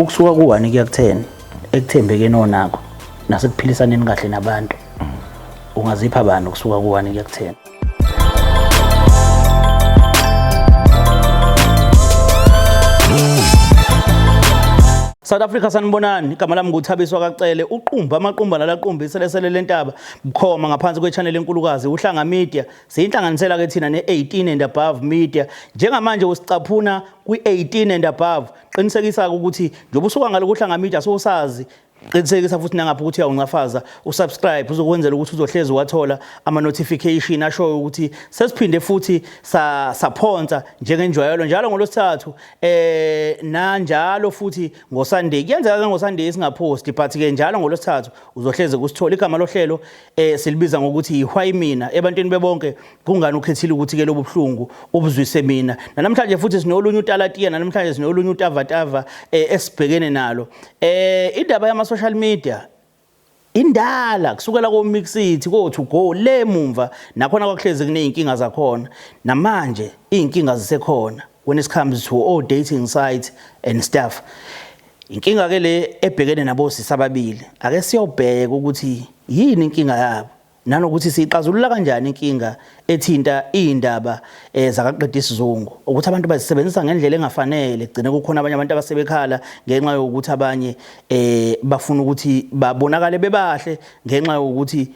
Ukusuka ku-1 kuya ku-10 ekuthembekeni onakho nasekuphilisaneni kahle nabantu, ungazipha bani ukusuka ku-1 kuya ku-10? South Africa, sanibonani. Igama lami nguThabiswa kaCele, uqumba amaqumba nalaqumba iselesele lentaba bukhoma ngaphansi kwe-channel enkulukazi uHlanga Media. Siyinhlanganisela ke thina ne-18 and above media. Njengamanje usicaphuna kwi-18 and above. Qinisekisa ukuthi njengoba usuka ngalo kuHlanga Media sowusazi, qinisekisa futhi nangapha ukuthi uyawuncafaza usubscribe, uzokwenzela ukuthi uzohlezi wathola ama-notification ashoyo ukuthi sesiphinde futhi saphonsa njengenjwayelo njalo ngolwesithathu nanjalo futhi ngoSunday. Kuyenzeka ke ngoSunday singaphosti, but ke njalo ngolwesithathu uzohleze kusithola. Igama lohlelo silibiza ngokuthi ihwayi mina ebantwini bebonke. Kungani ukhethile ukuthi ke lobu buhlungu ubuzwise mina? Namhlanje futhi sinolunye utalatiya, namhlanje sinolunye utavatava esibhekene nalo. Indaba yama social media indala kusukela ko Mixit ko to go le mumva, nakhona kwakuhlezi kuneyinkinga zakhona. Namanje izinkinga zisekhona when it comes to all dating sites and stuff. Inkinga ke le ebhekene nabosisi ababili, ake siyobheka ukuthi yini inkinga yabo nanokuthi siyixazulula kanjani inkinga ethinta iy'ndaba zakaqeda isizungu, ukuthi abantu bazisebenzisa ngendlela engafanele. Gcine kukhona abanye abantu abasebekhala ngenxa yokuthi abanye bafuna ukuthi babonakale bebahle ngenxa yokuthi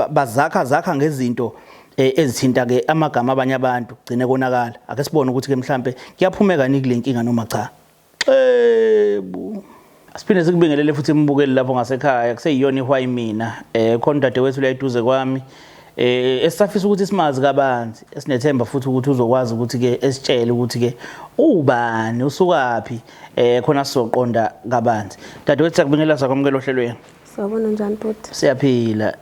bazakha zakha ngezinto ezithinta ke amagama abanye abantu, gcine konakala. Ake sibone ukuthi ke mhlambe kuyaphumeka ni kule nkinga noma cha. Xebu. Asiphinde sikubingelele futhi imbukeli lapho ngasekhaya, kuseyiyona ihwayi mina. Khona udadewethu la eduze kwami esisafisa ukuthi simazi kabanzi, esinethemba futhi ukuthi uzokwazi ukuthi ke esitshele ukuthi ke ubani, usukaphi, khona sizoqonda kabanzi. Dadewethu, siyakubingelela, sakwamukela ohlelweni. Sawubona, njani bhuti? Siyaphila.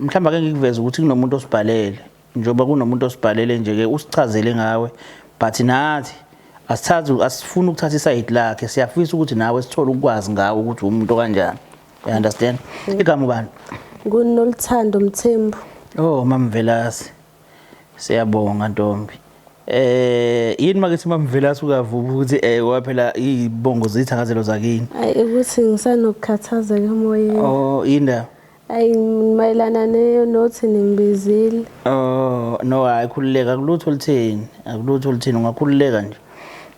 Mhlawumbe ake ngikuveze ukuthi kunomuntu osibhalele. Njengoba kunomuntu osibhalele nje ke usichazele ngawe, but nathi asithathi, asifuni ukuthatha isayidi lakhe, siyafisa ukuthi nawe sithole ukwazi ngawe ukuthi umuntu kanjani. You understand? Igama ubani? NguNoluthando Mthembu. Oh, Mamvelasi. Siyabonga ntombi. Yini makithi Mamvelasi ukavuma ukuthi ngoba phela izibongo zithakazelo zakini. Ayi, ukuthi ngisanokukhathazeka emoyeni. Oh, yinda. Ayi, mayelana neyo nothi ningibizile. Oh, no, hayi, khululeka, akulutho olutheni, akulutho olutheni, ungakhululeka nje.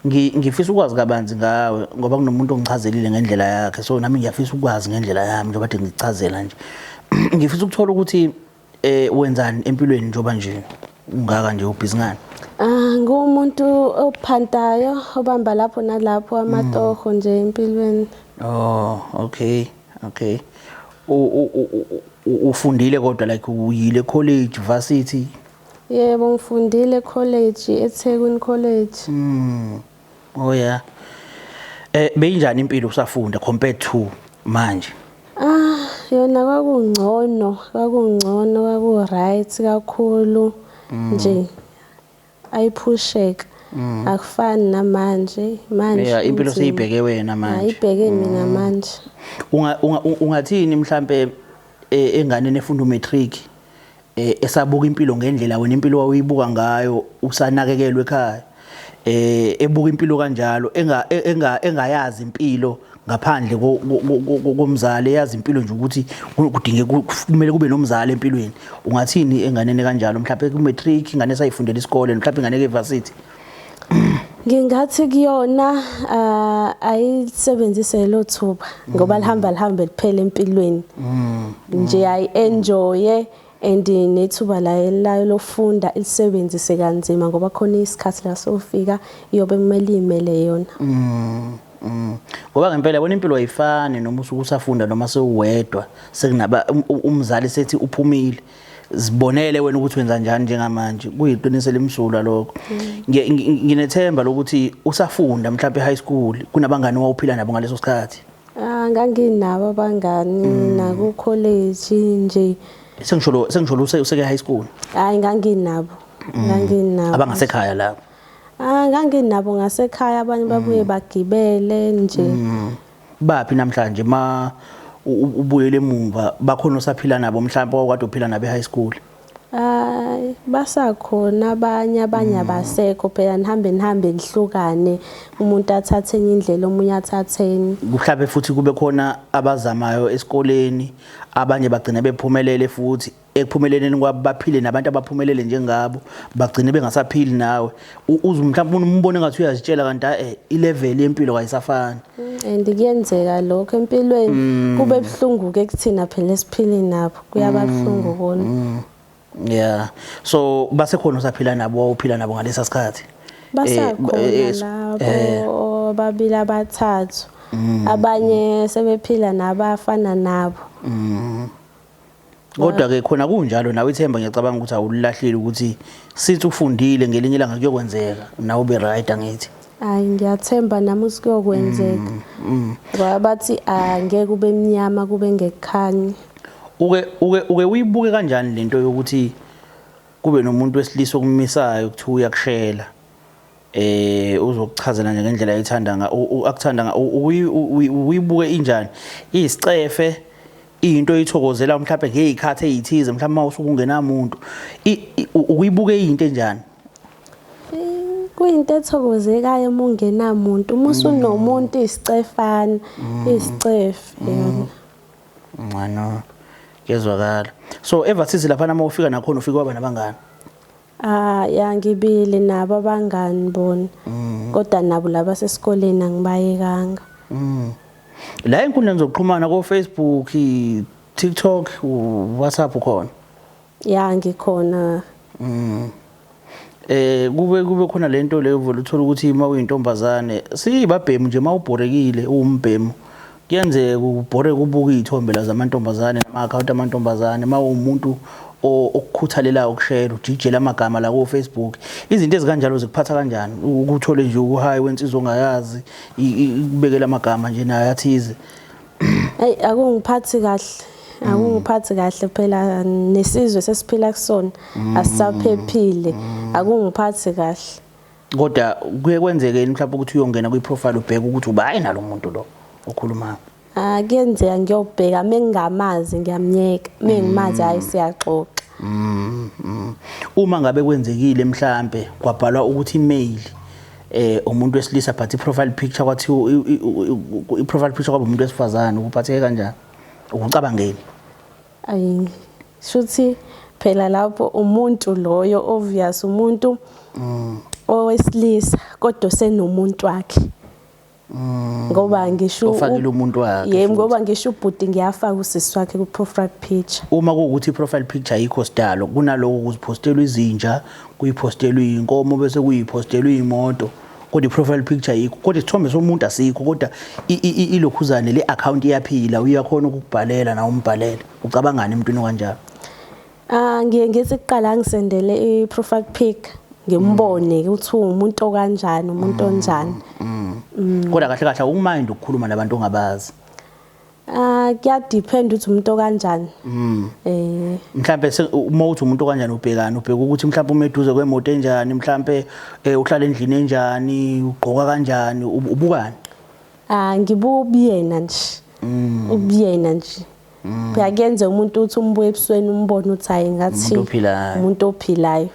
Ngifisa ukwazi kabanzi ngawe ngoba kunomuntu ongichazelile ngendlela yakhe, so nami ngiyafisa ukwazi ngendlela yami njengoba kade ngichazela nje. Ngifisa ukuthola ukuthi wenzani empilweni njengoba nje ungaka nje, ubhizi ngani? Ah, ngumuntu ophantayo, obamba lapho nalapho amatoho nje empilweni. Oh, okay. Okay. Ufundile kodwa, like uyile college, varsity? Yebo, ngifundile college, eThekwini College. Oh yeah. Beyinjani impilo usafunda compared to manje? Ah, yona kwakungcono, kwakungcono, kwaku right kakhulu nje. Ayiphusheka. Akufani namanje, manje. Yeah, impilo kunzima. seyibheke wena manje. Ayibheke mina manje. Ungathini mhlambe enganeni efunda umatric esabuka impilo ngendlela wena impilo wawuyibuka ngayo usanakekelwe ekhaya, ebuka impilo kanjalo, engayazi impilo ngaphandle komzali, eyazi impilo nje ukuthi kudinge kumele kube nomzali empilweni, ungathini enganeni kanjalo, mhlawumbe ku-matric, ingane esayifundela isikole, mhlawumbe ingane ke-varsity? Ngingathi kuyona ayisebenzise lo thuba ngoba lihamba lihambe liphele empilweni. Nje ayi-enjoye and nethuba layo layo lokufunda ilisebenzise kanzima ngoba khona isikhathi la sofika iyobe kumele imele yona. Ngoba ngempela yabona impilo ayifani noma usuke usafunda noma sewuwedwa, sekunaba umzali sethi uphumile, zibonele wena ukuthi wenza njani njengamanje. Kuyiqiniso elimsulwa lokho. Nginethemba lokuthi usafunda mhlawumbe high school kunabangani owawuphila nabo ngaleso sikhathi. Ah, nganginabo abangani naku college nje. Sengisho lo useke high school. Hayi, nganginabo. Nganginabo. Abangasekhaya lapho? Ah, nganginabo ngasekhaya, abanye babuye bagibele nje. Baphi namhlanje ma ubuyele emumva, bakhona osaphila nabo mhlawumbe owakade uphila nabo e-high school? Hayi, basakhona abanye, abanye abasekho phela, nihambe nihambe nihlukane, umuntu athathe enye indlela, omunye athathe enye. Mhlawumbe futhi kube khona abazamayo esikoleni, abanye bagcina bephumelele, futhi ekuphumeleleni kwabo baphile nabantu abaphumelele njengabo, bagcine bengasaphili nawe. Uze mhlawumbe umbone ngathi uyazitshela, kanti i-level yempilo kayisafani. And kuyenzeka lokho empilweni, kube buhlungu ke kuthina phela esiphile nabo, kuyaba buhlungu kona. Yeah, so basekhona usaphila nabo, wawuphila nabo ngalesa sikhathi? Basakhona labo ababili, abathathu, abanye sebephila nabafana nabo. Kodwa ke khona kunjalo, nawe ithemba ngiyacabanga ukuthi awulilahlile, ukuthi sithi ufundile, ngelinye ilanga kuyokwenzeka nawe ube right, angithi? Hayi, ngiyathemba nami ukuthi kuyokwenzeka, ngoba bathi angeke ube mnyama kube ngekukhanye. Uke uyibuke kanjani lento yokuthi kube nomuntu wesilisa okumisayo, kuthiwa uyakushela, uzokuchazela nje ngendlela ayithanda nga akuthanda nga, uyibuke injani? Isicefe, into oyithokozela mhlawumbe ngezikhathi ezithize, mhlawumbe uma usuke ungenamuntu, ukuyibuke into enjani? Kuyinto ethokozekayo uma ungenamuntu. Uma usunomuntu, isicefana, isicefe yona. Ngcono, kuyezwakala. So evarsity lapha uma ufika nakhona, ufike waba nabangani? Ah ya, ngibili nabo abangani bona, kodwa nabo laba sesikoleni angibayekanga. La enkundleni zokuxhumana ko Facebook, TikTok, WhatsApp khona? Ya, ngikhona. Kube khona lento leyo vele uthola ukuthi uma uyintombazane, siyibabhemu nje, mawubhorekile uwumbhemu, kuyenzeka ubhoreke ubuka izithombe la zamantombazane nama-account amantombazane. Uma uwumuntu okukhuthalelayo ukushela, ujijela amagama la ko-Facebook, izinto ezikanjalo zikuphatha kanjani, ukuthole nje uku-hi wensizwa ongayazi, ikubekela amagama nje nayo athize? Hey, akungiphathi kahle, akungiphathi kahle phela, nesizwe sesiphila kusona asisaphephile, akungiphathi kahle. Kodwa kuye kwenzeke yini mhlawumbe ukuthi uyongena kwi-profile ubheke ukuthi uba hayi nalo muntu lo okhulumayo? Ah, kuyenzeka ngiyobheka, mengingamazi ngiyamnyeka, mengimazi hayi, siyaxoxa. Uma ngabe kwenzekile mhlambe kwabhalwa ukuthi email umuntu wesilisa, but i-profile picture kwathiwa i-profile picture kwaba umuntu wesifazane, ukuphatheke kanjani? Ukucabangeni? Ayi, shuthi phela lapho umuntu loyo, obvious umuntu owesilisa, kodwa senomuntu wakhe, ngoba ngisho Ofakile umuntu wakhe Yebo. futhi. Ngoba ngisho ubhuti ngiyafaka usisi wakhe ku profile picture. Uma kuwukuthi i-profile picture ayikho sidalo, kunaloko kuziphostelwa izinja, kuyiphostelwa iy'nkomo, bese kuyiphostelwa iy'moto, kodwa i-profile picture ayikho, kodwa isithombe somuntu asikho, kodwa ilokhuzane le account iyaphila, uyakhona ukukubhalela nawe umbhalele, ucabangani emntwini okanjalo? Ah, ngiye ngithi kuqala angisendele i-profile pic, ngimbone ukuthi uwumuntu okanjani, umuntu onjani. Kodwa kahle kahle awukumind ukukhuluma nabantu ongabazi? Ah, kuya-depend ukuthi umuntu okanjani. Mhlambe uma uthi umuntu okanjani, ubhekani? Ubheka ukuthi mhlambe uma eduze kwemoto enjani, mhlambe uhlala endlini enjani, ugqoka kanjani, ubukani? Ah, ngibuka ubuyena nje. Ubuyena nje. Phela kuyenza umuntu uthi umbuye ebusweni, umbone ukuthi hayi, ngathi Umuntu ophilayo. Umuntu ophilayo.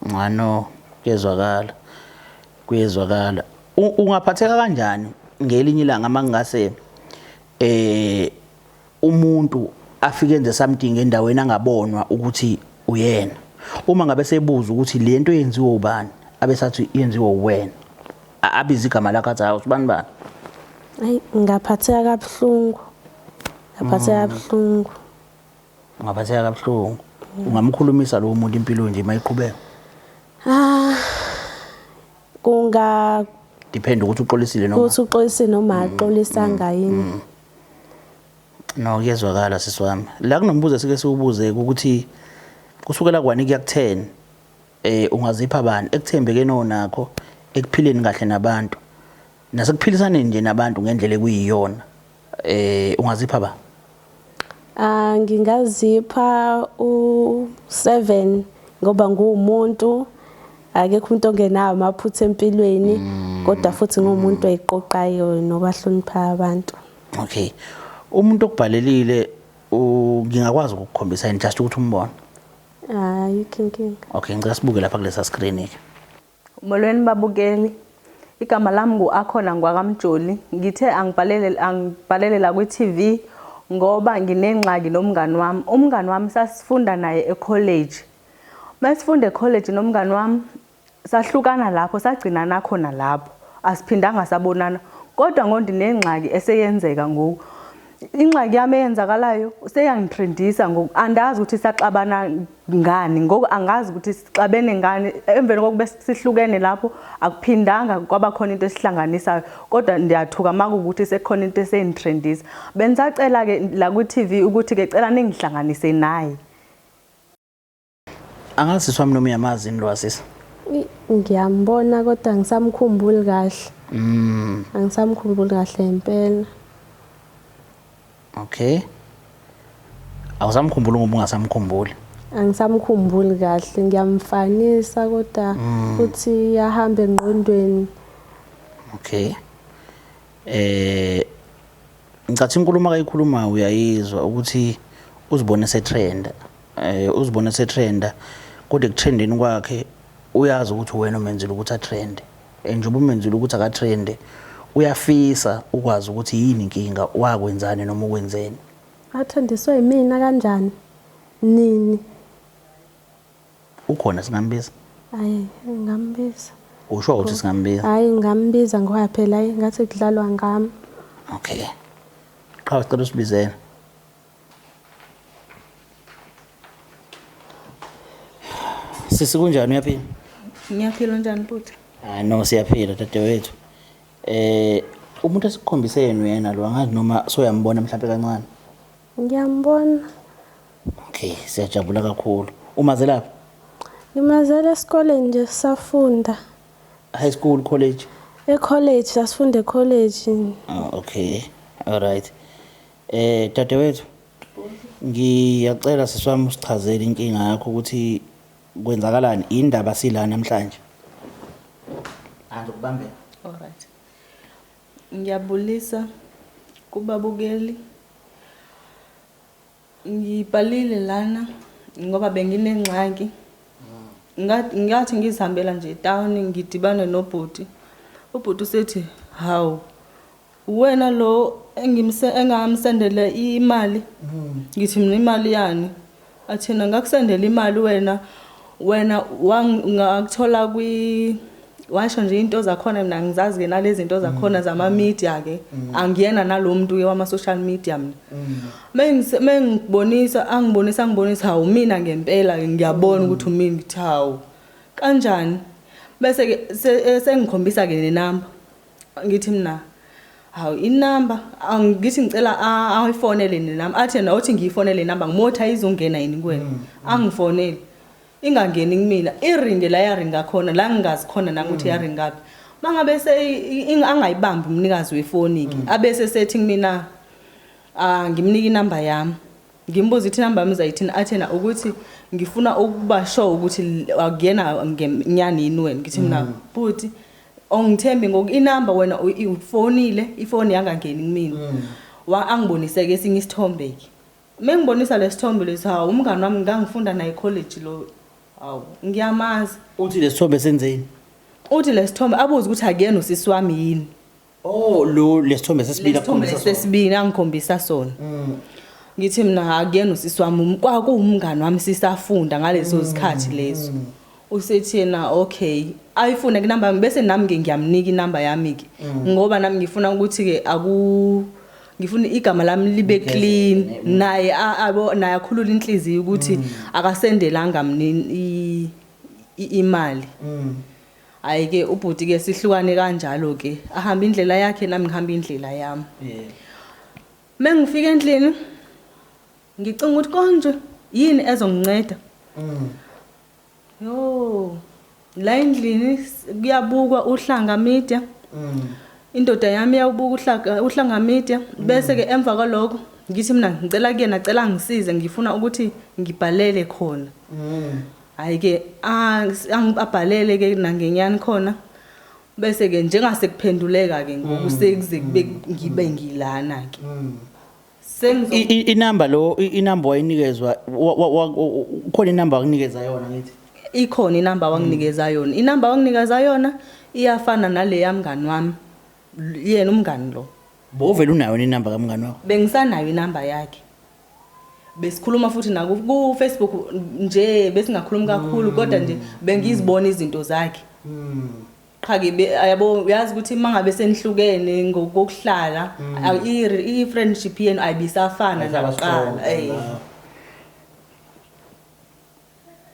Ngano kuyezwakala. Kuyezwakala. Ungaphatheka kanjani ngelinye ilanga mangase umuntu afike enze something endaweni angabonwa ukuthi uyena? Uma ngabe sebuza ukuthi lento yenziwe ubani, abesathi yenziwe uwena. Abiza igama lakho, athi hawu, sibani bani. Hayi, ngaphatheka kabuhlungu. Ngaphatheka kabuhlungu. Ungaphatheka kabuhlungu. Ungamkhulumisa lo muntu impilo nje mayiqhubeka? Ah, kunga Depend ukuthi uxolisile noma ukuthi uxolisile noma axolisanga yini. No, kuyezwakala sisi wami. La kunombuzo esike siwubuze ukuthi kusukela kwani kuya ku-10, ungazipha bani ekuthembekeni onakho, ekuphileni kahle nabantu, nasekuphiliswaneni nje nabantu ngendlela ekuyiyona, ungazipha ba? Ah, ngingazipha u7 ngoba nguwumuntu, akekho umuntu ongenawo amaphutha empilweni, kodwa futhi nguwumuntu oyiqoqayo nobahlonipha abantu. Okay. Umuntu okubhalelile, ngingakwazi ukukukhombisa yini, just ukuthi umbone? Ayikho inkinga. Okay, ngicela sibuke lapha kulesa screen ke. Molweni babukeli. Igama lami ngu-Akhona ngwakaMjoli. Ngithe angibhalele angibhalele la kwi-TV ngoba nginengxaki nomngani wami. Umngani wami sasifunda naye e-college. Masifunda e-college nomngani wami sahlukana lapho sagcinana khona lapho. Asiphindanga sabonana. Kodwa ngondinengxaki eseyenzeka ngoku. Ingxaki yami eyenzakalayo seyangitrendisa ngoku andazi ukuthi saxabana ngani ngoku angazi ukuthi sixabene ngani emveni kokube sihlukene lapho akuphindanga kwaba khona into esihlanganisayo kodwa ndiyathuka makuwukuthi sekukhona into esengitrendisa bengisacela ke la kwi-TV ukuthi ke cela ningihlanganise naye. Angazi sisi wami noma uyamazi yini lo wasisi. Ngiyambona kodwa angisamkhumbuli kahle. Angisamkhumbuli kahle impela. Okay. Awusamkhumbuli ngoba ungasamkhumbuli. Angisamkhumbuli kahle ngiyamfanisa kodwa futhi iyahamba engqondweni. Okay. Eh ngicathi inkulumo akayikhulumayo uyayizwa ukuthi uzibone setrend. Eh uzibone setrenda kodwa ekutrendeni kwakhe uyazi ukuthi wena umenzile ukuthi atrende. And njengoba umenzile ukuthi akatrende uyafisa ukwazi ukuthi yini inkinga wakwenzani noma ukwenzeni. Athandiswe yimina kanjani? Nini? Ukhona singambiza? Hayi, ngingambiza. Usho ukuthi singambiza? Hayi, ngingambiza ngoba phela hayi ngathi kudlalwa ngami. Okay. Qhawe sicela usibizele. Sisi kunjani uyaphila? Ngiyaphila unjani bhuti? Ah no siyaphila dadewethu. Eh umuntu esikukhombise yena uyena lo angazi noma soyambona mhlawumbe kancane. Ngiyambona. Okay, siyajabula kakhulu. Umaze lapha? Ngimazela esikoleni nje sisafunda. High school, college? E-college, sasifunda e-college. Oh, okay. All right. Eh dadewethu ngiyacela sisi wami usichazele inkinga yakho ukuthi kwenzakalani indaba sila namhlanje. Angizokubambela. All right. Ngiyabulisa kubabukeli. Ngibhalile lana ngoba benginengxaki. Ngathi ngizihambela nje etown ngidibane nobhuti. Ubhuti usethi hawu uwena lo engimse engamsendela imali. Ngithi mina imali yani? Athina ngakusendela imali wena wena ngakuthola kwi washo nje into zakhona mina ngizazi ke nalezi zinto zakhona zama media ke angiyena nalomuntu ke wama social media mina mengibonisa angibonisa angibonisa hawu mina ngempela ke ngiyabona ukuthi umina ngithi hawu kanjani bese ke sengikhombisa ke nenamba ngithi mina hawu inamba angithi ngicela ayifonele nenamba athi yena uthi ngiyifonele inamba ngimothi ayizongena yini kuwena angifonele ingangeni kumina iringe la yaringa khona la ngingazi khona nami ukuthi yaringaphi mangabe se angayibambi umnikazi wefoni ke abese sethi kumina ah ngimnika inamba yami ngimbuza ithi inamba yami uzayithini athena ukuthi ngifuna ukuba sure ukuthi akuyena ngenyani yini wena ngithi mina bhuti ongithembi ngoku inamba wena ufonile ifoni yangangeni kumina wa angibonise ke esinye isithombe ke mengibonisa lesithombe lesi hawu umngani wami ngangifunda naye college lo hawu ngiyamazi. Uthi lesithombe senzeni? Uthi lesithombe abuze ukuthi akuyena usisi wami yini. Oh lo lesithombe sesibili akukhombisa sona. Sesibili angikhombisa sona. Ngithi mina akuyena usisi wami kwakuwumngani wami sisafunda ngalezo zikhathi lezo. Usethi yena okay ayifune kunamba yami bese nami ke ngiyamnika inamba yami ke ngoba nami ngifuna ukuthi ke aku ngifuna igama lami libe clean naye abo naye akhulula inhliziyo ukuthi akasendelanga mina imali. Hayi ke ubhuti ke sihlukane kanjalo ke ahamba indlela yakhe nami ngihamba indlela yami. Mengifika endlini ngicinga ukuthi konje yini ezonginceda. Yo la endlini kuyabukwa uHlanga Media. Indoda yami iyawubuka uHlanga uHlanga Media bese ke emva kwalokho ngithi mina ngicela kuyena cela ngisize ngifuna ukuthi ngibhalele khona. Hayi ke abhalele ke nangenyani khona bese ke njengasekuphenduleka ke ngoku sekuze kube ngibe ngilana ke. Inamba lo inamba wayinikezwa Kukhona inamba akunikeza yona ngithi. Ikhona inamba wanginikeza yona. Inamba wanginikeza yona iyafana nale yamngani wami. Yena umngani lo. Bovele unayo inamba kamngani wakho? Bengisanayo inamba yakhe. Besikhuluma futhi naku ku Facebook nje besingakhulumi kakhulu kodwa nje bengizibona izinto zakhe. Qha ke yabo uyazi ukuthi mangabe senihlukene ngokuhlala i friendship yenu ayibisafana nakuqala.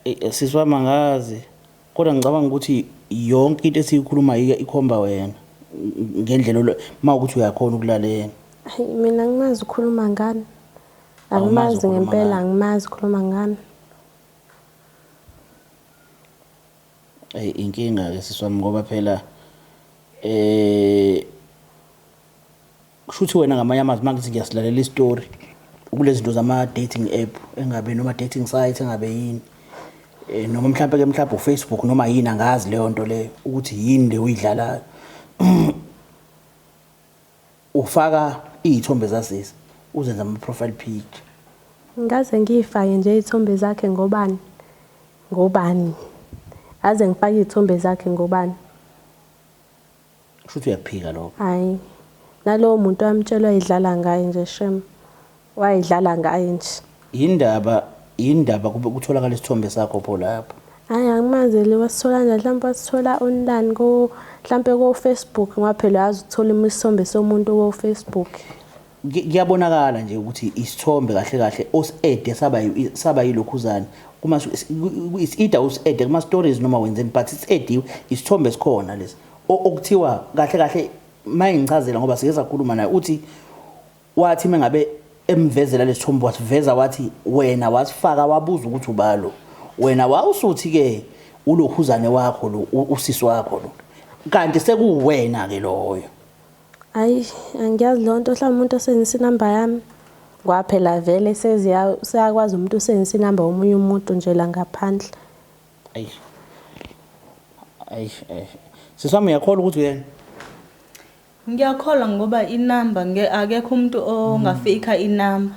Eh sisi wami angazi kodwa ngicabanga ukuthi yonke into esiyikhuluma ikhomba wena ngendlela uma ukuthi uyakhona ukulalela. Mina ngimazi ukhuluma ngani. Angimazi ngempela angimazi ukhuluma ngani. Ey inkinga ke sisi wami ngoba phela kusho ukuthi wena ngamanye amazwi mangithi ngiyasilalela isitori kulezi zinto zama dating app engabe noma dating site engabe yini noma mhlawumbe ke mhlawumbe uFacebook noma yini angazi leyo nto leyo ukuthi yini le uyidlalayo. Ufaka izithombe zasisi uzenza ama profile picture. Ngaze ngiyifake nje izithombe zakhe ngobani? Ngobani? Aze ngifake izithombe zakhe ngobani? Kusho ukuthi uyaphika lokho. Hayi. Nalowo muntu wamtshelwa idlala ngaye nje shem. Wayidlala ngaye nje. Indaba kube kutholakala isithombe sakho pho lapho. Hayi angimazi le wasithola kanjani, mhlawumbe wasithola online ko mhlawumbe ko Facebook ngoba phela uyazi ukuthola isithombe somuntu ko Facebook. Kuyabonakala nje ukuthi isithombe kahle kahle osi-add saba yilokhuzana. Kuma it's either usi-add kuma stories noma wenzeni but it's-addiwe isithombe esikhona lesi. Okuthiwa kahle kahle mayingichazela ngoba sike sakhuluma naye uthi wathi mengabe emvezela lesithombe wasiveza wathi wena wasifaka wabuza ukuthi ubalo wena wawusuthi ke ulokhuzane wakho lo usisi wakho lo kanti sekuwena ke loyo. Hayi angiyazi lonto mhlawumbe umuntu osebenzisa inamba yami kwaphela vele seziya seyakwazi umuntu usebenzisa inamba womunye umuntu nje la ngaphandle. Ayi ayi sisi wami uyakholwa ukuthi uyena? Ngiyakholwa ngoba inamba akekho umuntu ongafika inamba.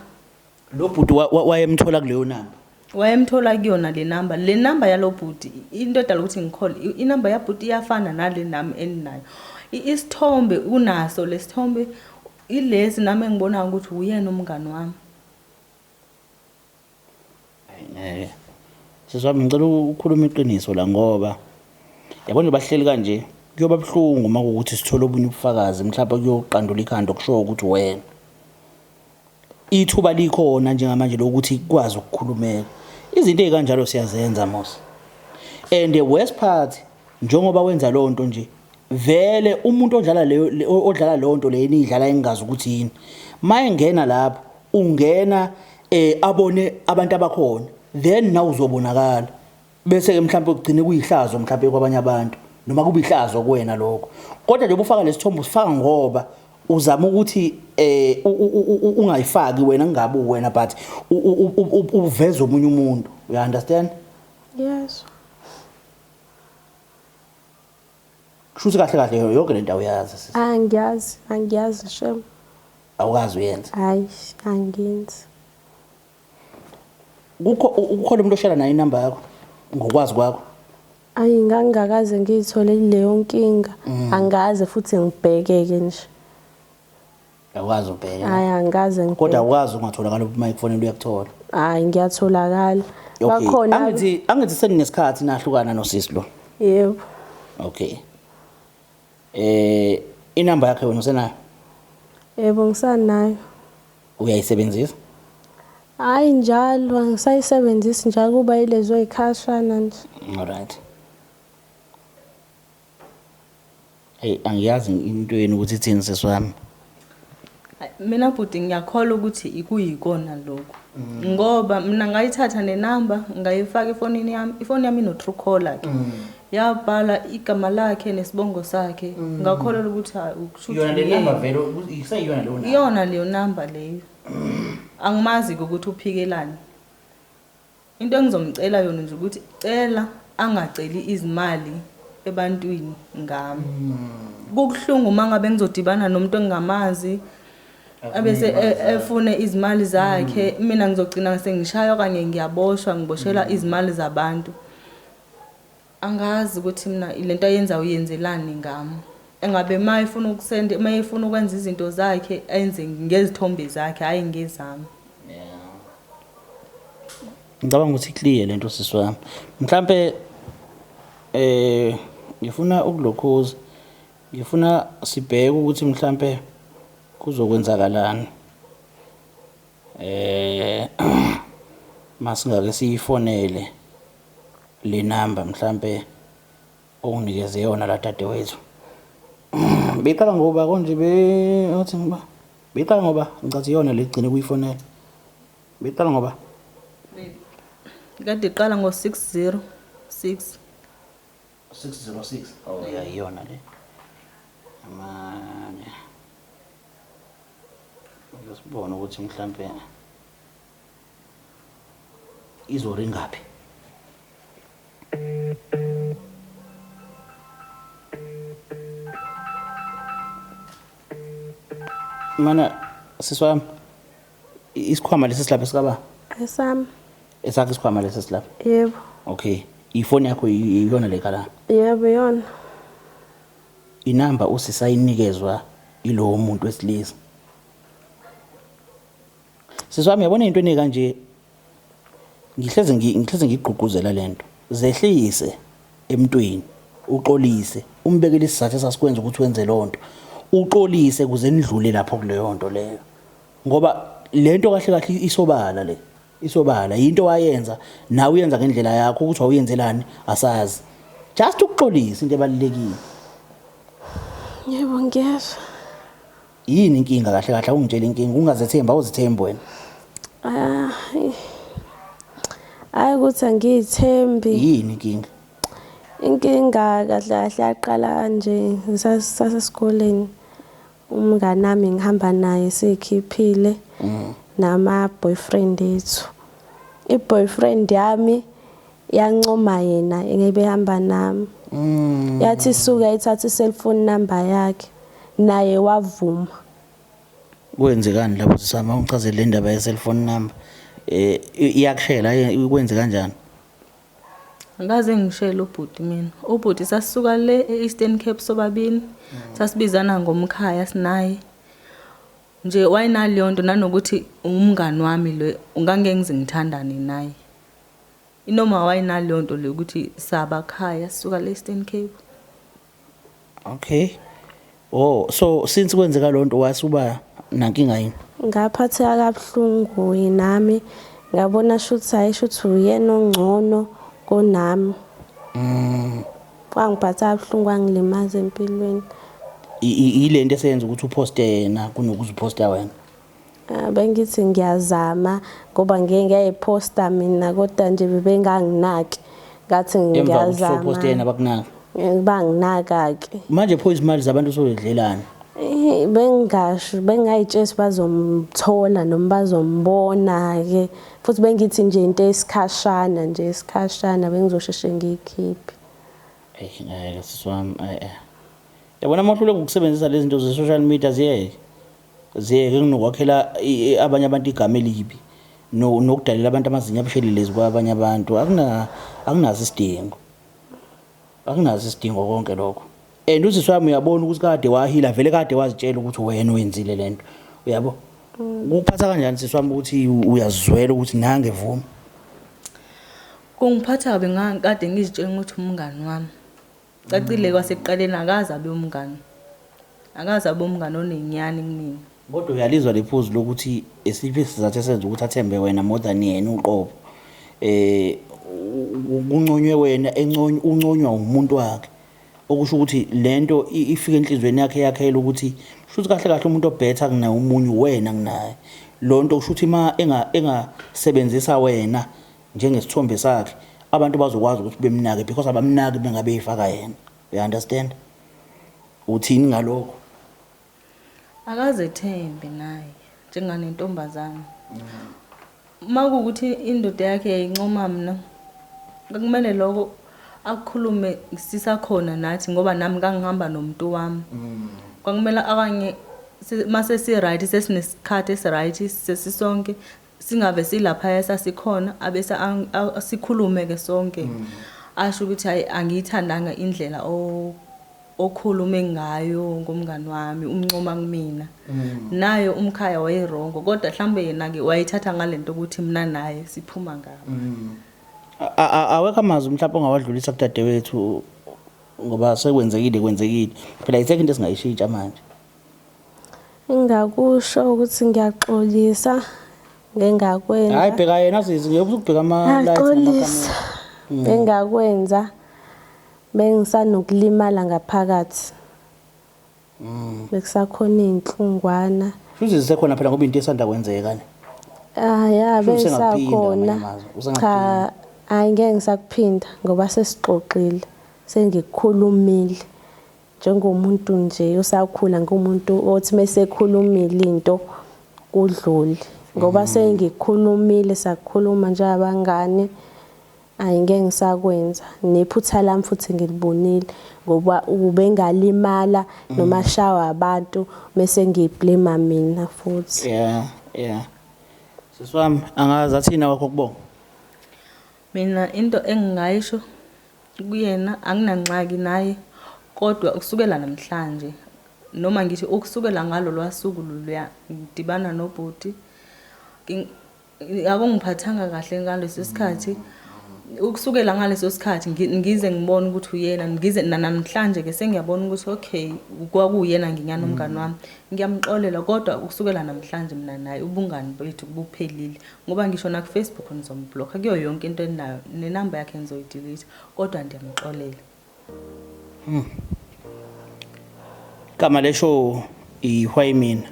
Lo bhuti wayemthola kuleyo namba. Wayemthola kuyona le namba. Le namba yalo bhuti into edala ukuthi ngikhole inamba yabhuti iyafana nale nami eninayo. Isithombe unaso lesithombe ilesi nami engibona ukuthi uyena umngani wami. Ngeke. Sisi wami ngicela ukukhuluma iqiniso la ngoba yabona bahleli kanje kuyoba buhlungu uma kuwukuthi sithola obunye ubufakazi mhlawumbe kuyoqandula ikhanda kusho ukuthi wena. Ithuba likhona njengamanje lokuthi kwazi ukukhulumeka. Izinto ezikanjalo siyazenza mos. And the worst part njengoba wenza lonto nje vele umuntu odlala leyo odlala lonto le enidlala engazi ukuthi yini mayengena lapho ungena abone abantu abakhona then nawe uzobonakala bese ke mhlawumbe ugcine kuyihlazo mhlawumbe kwabanye abantu noma kuba ihlazo kuwena lokho. Kodwa nje ubufaka lesithombe usifaka ngoba uzama ukuthi ungayifaki wena kungabe wena but uveze omunye umuntu. You understand? Yes. Kusho kahle kahle yonke le ndawo uyazi sisi. Angiyazi, angiyazi shem. Awukazi uyenza? Hayi, angiyenzi. Kukho ukhona umuntu oshela naye inamba yakho ngokwazi kwakho? Ayi ngangakaze ngiyithole leyo nkinga. Angaze futhi ngibhekeke nje. Awukazi ubheke. Hayi angaze ngibheke. Kodwa awukazi ungatholakala uma ikufonela uyakuthola. Hayi ngiyatholakala. Bakhona angithi seninesikhathi nahlukana nosisi lo. Yebo. Okay. Inamba yakhe wena usenayo? Yebo ngisanayo. Uyayisebenzisa? Hayi njalo angisayisebenzisi njalo kuba yilezo ezikhashana nje. All right. Hey angiyazi into yenu ukuthi ithini sisi wami. Mina bhuti ngiyakholwa ukuthi ikuyikona lokho. Ngoba mina ngayithatha nenamba ngayifaka efonini yami, ifoni yami ino true caller ke. Yabhala igama lakhe nesibongo sakhe. Ngakholwa ukuthi hayi ukusho yona le number vele iseyiyona leyo number. Iyona leyo number leyo. Angimazi ukuthi uphikelani. Into engizomcela yona nje ukuthi cela angaceli izimali ebantwini ngami. Kubuhlungu uma ngabe ngizodibana nomuntu engingamazi Abese efune izimali zakhe, mina ngizogcina sengishaywa okanye ngiyaboshwa, ngiboshelwa izimali zabantu. Angazi ukuthi mina lento ayenza uyenzelani ngami. Engabe uma efuna ukusenda, uma efuna ukwenza izinto zakhe enze ngezithombe zakhe, hhayi ngezami. Ngicabanga ukuthi clear lento sisi wami. Mhlambe ngifuna ukulokhuza. Ngifuna sibheke ukuthi mhlambe kuzokwenzakalani. Masingake siyifonele le number mhlambe onginikeze yona la dadewethu. Beqala ngoba konje be othi ngiba beqala ngoba ngicathi iyona le gcine kuyifonela. Beqala ngoba Kade iqala ngo-606. 606. Oh yeah, iyona le. Amane. Sibone ukuthi mhlambe izoringaphi. Mana sisi wami, isikhwama lesi silapha esikaba? Esami. Esakho isikhwama lesi silapha? Yebo. Okay. Ifoni yakho iyona le kala? Yebo, iyona. Inamba usisayinikezwa ilowo muntu wesilisa. Sisi wami, yabona into enika nje, ngihleze ngihleze ngigqugquzela lento. Zehlise emntwini, uxolise, umbekele isizathu esasikwenza ukuthi wenze lonto. Uxolise kuze nidlule lapho kuleyo nto leyo. Ngoba lento kahle kahle isobala le. Isobala into wayenza nawe uyenza ngendlela yakho, ukuthi wawuyenzelani asazi. Just ukuxolisa into ebalulekile. Yebo, ngiyezwa. Yini inkinga kahle kahle? Awungitshela inkinga, ungazethembi, awuzithembi wena. Ah, hayi ukuthi angiyithembi. Yini inkinga? Inkinga kahle kahle yaqala nje sasesikoleni. Umngani nami ngihamba naye sikhiphile nama boyfriend ethu. I-boyfriend yami yancoma yena ngebe hamba nami. Yathi isuka ithatha i-cellphone number yakhe, naye wavuma. Kwenzekani lapho sisama ungichazele le ndaba ye-cellphone number? Iyakushela kwenze kanjani? Angikaze ngishele ubhuti mina. Ubhuti sasisuka le e-Eastern Cape sobabili. Sasibizana ngomkhaya sinaye. Nje wayenaleyo nto nanokuthi umngani wami lo ungangeke ngize ngithandane naye. Inoma wayenaleyo nto le ukuthi sabakhaya sisuka le Eastern Cape. Okay. Oh, so since kwenzeka lonto wasuba nankinga yini? Ngaphatheka kabuhlungu nami, ngabona shuthi hayi shuthi uyena ongcono kunami. Kwangiphatha kabuhlungu, kwangilimaza empilweni. Ile nto eseyenza ukuthi uposte yena kunokuziposta wena. Ah, bengithi ngiyazama ngoba ngike ngiyayiposta mina, kodwa nje bebenganginaki. Ngathi Emva kokuthi uposte yena ngiyazama. bakunaka. Banginaka-ke. Manje pho izimali zabantu usozidlelana? Bengingasho, bengingayitsheli ukuthi bazomthola noma bazombona-ke. Futhi bengithi nje into eyisikhashana nje, isikhashana bengizosheshe ngiyikhiphe. Eyi ngeke sisi wami, eh. Yabona uma uhluleka ukusebenzisa lezi zinto ze-social media, ziyeke. Ziyeke kunokwakhela abanye abantu igama elibi. Nokudalela abantu amazinyo abushelelezi kwabanye abantu. Akunaso isidingo. Akunaso isidingo konke lokho. And usisi wami uyabona ukuthi kade wahila, vele kade wazitshela ukuthi wena wenzile lento. Uyabo? Ukuphatha kanjani sisi wami ukuthi uyazizwela ukuthi nange vuma? Kungiphatha kabi, ngangikade ngizitshela ukuthi umngani wami. Cacile kwasekuqaleni akaze abe umngani. Akaze abe umngani onenyani kumina. Kodwa uyalizwa lephuzu lokuthi esiphi isizathu esenza ukuthi athembe wena more than yena uqobo. Kunconywe wena, unconywa umuntu wakhe. Okusho ukuthi lento ifike enhliziyweni yakhe yakhela ukuthi shuthi kahle kahle umuntu obetha kunaye umunye wena kunaye. Lonto kusho ukuthi ma engasebenzisa wena njengesithombe sakhe, abantu bazokwazi ukuthi bemnake because abamnaki bengabe ifaka yena. You understand? Uthini ngalokho? Akazethembi naye njenganentombazane. Uma kuwukuthi indoda yakhe yayincoma mina, kumele lokho akukhulume sisakhona nathi, ngoba nami ngangihamba nomuntu wami. Kwakumele abanye Mase si-right, sesinesikhathi esi-right, sesisonke, singave silaphaya sasikhona, abese sikhulume-ke sonke. Asho ukuthi hhayi, angiyithandanga indlela okhulume ngayo ngomngani wami, umncoma kumina. Naye umkhaya wayerongo, kodwa mhlawumbe yena-ke wayithatha ngale nto ukuthi mina naye siphuma ngabo. Awekho amazwi mhlawumbe ongawadlulisa kudadewethu, ngoba sekwenzekile, kwenzekile phela, ayisekho into esingayishintsha manje. Engingakusho ukuthi ngiyaxolisa ngengakwenza. Hayi, bheka yena sisi, ngeke ukubheka ama-lights. Ngiyaxolisa engakwenza, bengisanokulimala ngaphakathi. Bekusakhona iy'nhlungwana. Futhi zisekhona phela, ngoba into esanda kwenzeka ne. Ah ya. Futhi usengakuphinda Bengisakhona. ngamanye amazwi, usengakuphinda. Cha, hayi, ngeke ngisakuphinda ngoba sesixoxile, sengikukhulumile. Njengomuntu nje osakhula, ngumuntu othi mesekhulumile into kudlule, ngoba sengikukhulumile, sakhuluma njengabangani. Ayi, ngeke ngisakwenza, nephutha lami futhi ngilibonile, ngoba ubengalimala noma shawa abantu bese ngiyiblame mina futhi. Yeah, sisi wami, angazi athina wakho kubonga. Mina into engingayisho kuyena, anginangxaki naye, kodwa ukusukela namhlanje, noma ngithi ukusukela ngalo lwasuku loluya ngidibana nobhuti, akungiphathanga kahle ngaleso sikhathi. Ukusukela ngaleso sikhathi ngize ngibone ukuthi uyena, ngize namhlanje-ke sengiyabona ukuthi okay, kwakuyena nginyana umngani wami, ngiyamxolela. Kodwa ukusukela namhlanje mina naye ubungani bethu buphelile, ngoba ngisho naku-Facebook ngizomblokha, kuyo yonke into eninayo, nenamba yakhe ngizoyidelete, kodwa ndiyamxolela. Igama leshow i-Why Mina.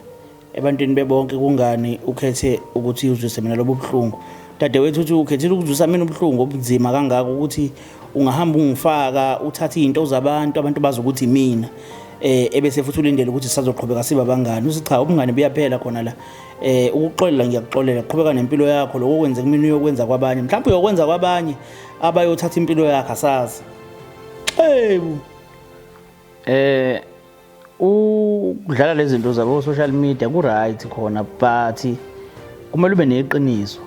Ebantwini bebonke, kungani ukhethe ukuthi uzwise mina lobu buhlungu? Dadewethu uthi ukhethile ukuzwisa mina ubuhlungu obunzima kangaka ukuthi ungahamba ungifaka, uthathe iy'nto zabantu, abantu bazi ukuthi mina, ebese futhi ulindele ukuthi sisazoqhubeka sibe abangani. Uthi cha, ubungani buyaphela khona la. Ukuxolela ngiyakuxolela, qhubeka nempilo yakho. Lokho okwenze kumina uyokwenza kwabanye, mhlawumbe uyokwenza kwabanye abayothatha impilo yakho, asazi. Xebu ukudlala lezi zinto zabo social media ku right khona, but kumele ube neqiniso.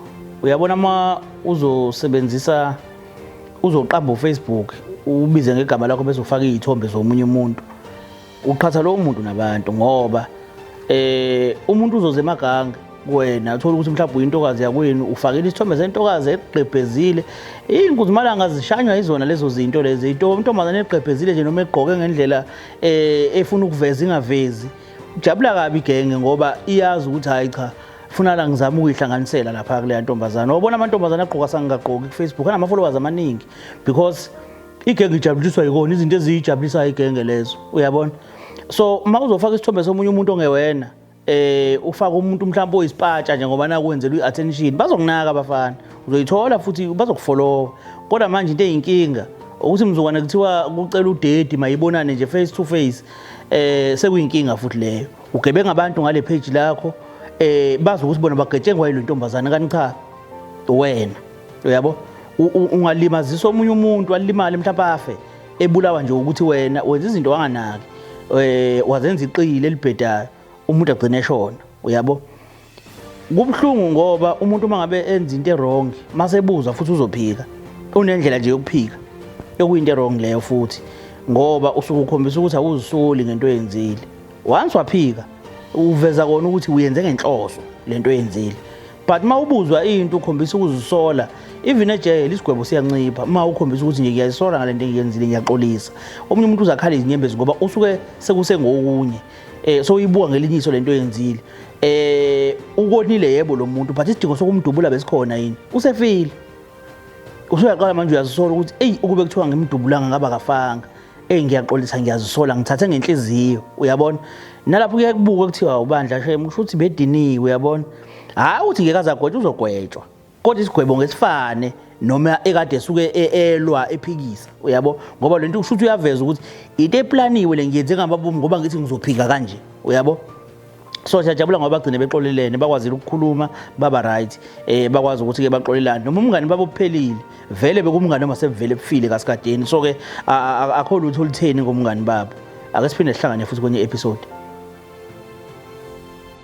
Uyabona, uma uzosebenzisa, uzoqamba uFacebook, ubize ngegama lakho, bese ufaka izithombe zomunye umuntu, uqhatha lowo muntu nabantu, ngoba umuntu uzoze emaganga kuwena, uthola ukuthi mhlawumbe uyintokazi yakwenu, ufakile isithombe sentokazi egqebhezile. Iy'nkunzimalanga zishanywa yizona lezo zinto lezi. Intombazane egqebhezile nje noma egqoke ngendlela efuna ukuveza ingavezi, ujabula kabi igenge, ngoba iyazi ukuthi hayi cha, funa la ngizama ukuyihlanganisela lapha kuleya ntombazane. Wabona amantombazane agqoka sangingagqoki ku-Facebook anama-followers amaningi, because igenge ijabuliswa yikona izinto eziyijabulisayo igenge lezo, uyabona. So uma uzofaka isithombe somunye umuntu ongewena, ufaka umuntu mhlawumbe oyisipatsha nje ngoba nakwenzela i-attention, bazokunaka abafana, uzoyithola futhi bazokufollowa. Kodwa manje into eyinkinga ukuthi mzukwane kuthiwa kucela udedi mayibonane nje face to face, sekuyinkinga futhi leyo. Ugebenga abantu ngale page lakho, bazi ukuthi bona bagetshengwa yilo ntombazane, kanti cha, wena uyabo ungalimazisa omunye umuntu, alimale, mhlawumbe afe ebulawa nje ukuthi wena wenza izinto wanganaki, wazenza iqili elibhedayo, umuntu agcine eshona, uyabo. Kubuhlungu ngoba umuntu uma ngabe enza into e-wrong, mase ebuzwa futhi uzophika, unendlela nje yokuphika okuyinto e-wrong leyo futhi, ngoba usuke ukhombisa ukuthi awuzisoli ngento oyenzile. Once waphika, uveza kona ukuthi uyenze ngenhloso lento oyenzile, but uma ubuzwa into ukhombisa ukuzisola, even ejele isigwebo siyancipha uma ukhombisa ukuthi nje ngiyazisola ngale nto engiyenzile, ngiyaxolisa. Omunye umuntu uzakhala izinyembezi ngoba usuke sekusengokunye, so uyibuka ngelinye iso lento oyenzile. Ukonile yebo lo muntu, but isidingo sokumdubula besikhona yini? Usefile, usuyaqala manje uyazisola ukuthi eyi, ukube kuthiwa ngimdubulanga ngaba kafanga. Eyi, ngiyaxolisa, ngiyazisola, ngithathe ngenhliziyo, uyabona. Nalapho kuye kubuke kuthiwa ubandla shem, kusho ukuthi bediniwe, uyabona. Hhayi ukuthi ngeke azagwetshwa, uzogwetshwa, kodwa isigwebo ngesifane noma ekade esuke elwa ephikisa, uyabo, ngoba lento kusho ukuthi uyaveza ukuthi into eplaniwe le, ngiyenze ngamabomu ngoba ngithi ngizophika kanje, uyabo. So siyajabula ngoba bagcine bexolelene, bakwazile ukukhuluma, baba right, bakwazi ukuthi ke baxolelane noma umngani babo kuphelile vele, bekumngani noma sebevele bufile kasikadeni. So ke akho lutho olutheni ngomngani babo. Ake siphinde sihlangane futhi kwenye episode.